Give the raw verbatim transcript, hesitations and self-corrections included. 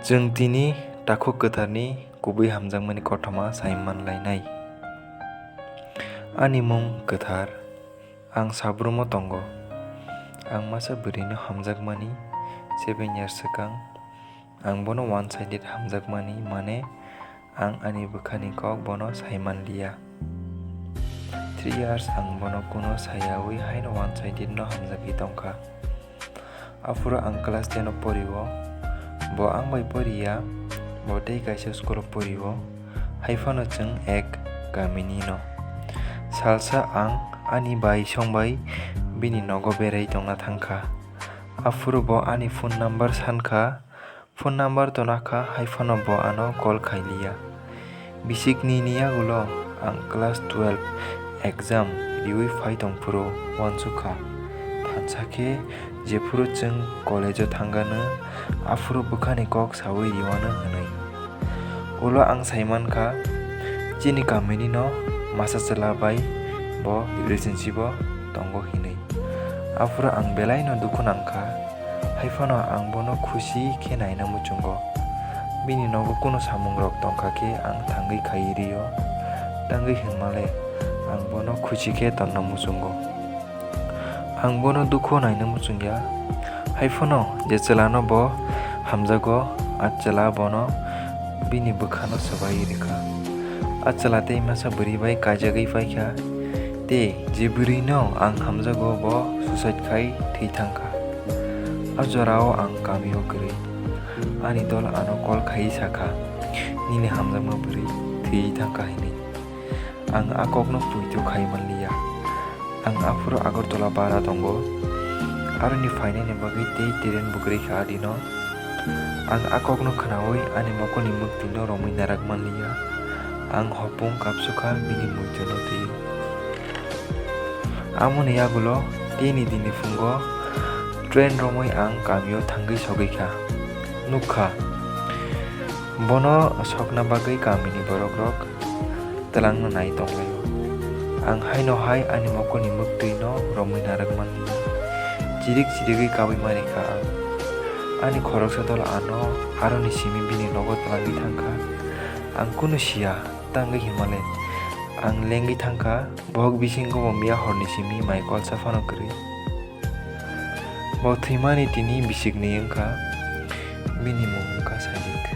Chwng tini takhuk kwtharni kubui hamjakmani kothoma sai man lainai. Ani mung kwthar, ang sabrumo tongo. Ang masa bwrwino hamjakmani seven years swkang. Ang bono one sided hamjakmani, mane ang ani bwkhani kok bono sai man liya. Three years ang bono kuno sayawi haino one sided no hamjagwi tongkha. Aphuru ang class ten o porio, bo ang bai poriya, bo tei kaisa school o porio, haiphano chwng ek kamini no. Salsa ang ani bai song bai bini nogo berai tongna thangkha. Aphuru bo ani phone number sankha, phone number tona kha, haiphano bo ano call khai liya. Bisik nini yagulo ang class twelve exam riwi phai tongphuru uansukha. Thansa khe jephuru chwng college-o thangano, aphuru bwkhani kok sawi riwano hwnwi. Ulo ang sai mankha, chini kamini no masa chwla bai bo relationship-o tongo hinwi. Aphuru ang belai no dukhu nangkha. Haiphano ang bono khusi khe naina muchungo. Bini nogo kunu samungrok tongkha khe ang thangwi khaiwi rio, tangwi hinmale ang bono khusi khe tonna muchungo. Ang bono dukhu naina muchungya. Haiphano je chwlano bo hamjago, a chwla bono bini bwkhano swbai rwkha. A chwla tei masa bwrwi bai kaijagwi paikha, tei je bwrwino ang hamjago bo suicide khai thwi thangkha. A jorao ang kamio kwrwi. Ani dol ano call khai sakha, "Nini hamjakma bwrwi thwi thangkha," hinwi. Ang a kokno puitu khai manliya. Ang aphuru Agartala bara tongo. Aroni phainani bagwi tei train bwkrwi kha adino. Ang a kokno khnaui ani mokolni mwktwino romwi narak manliya. Ang hopung kapsukha bini muitu no twi. Amoni yagulo tini dini phungo train romwi ang kamio thangwi sogwi kha. Nukha, bono sokna bagwi kamini borokrok twlangna nai tonglaio. Ang haino hai ani mokolni mwktwino romwi narwk manliya. Chirik chirigwi kabwi manikha ang. Ani khoroksa dol ano aroni simi bini nogo twlangwi thangkha. Ang kunu siya, tangwi hinmale. Ang lengwi thangkha, bohok bisingo bo miya horni simi mai kolsa phano kwrwi. Bo thwimani tini bisikni wngkha, bini mung wngkha Saidik.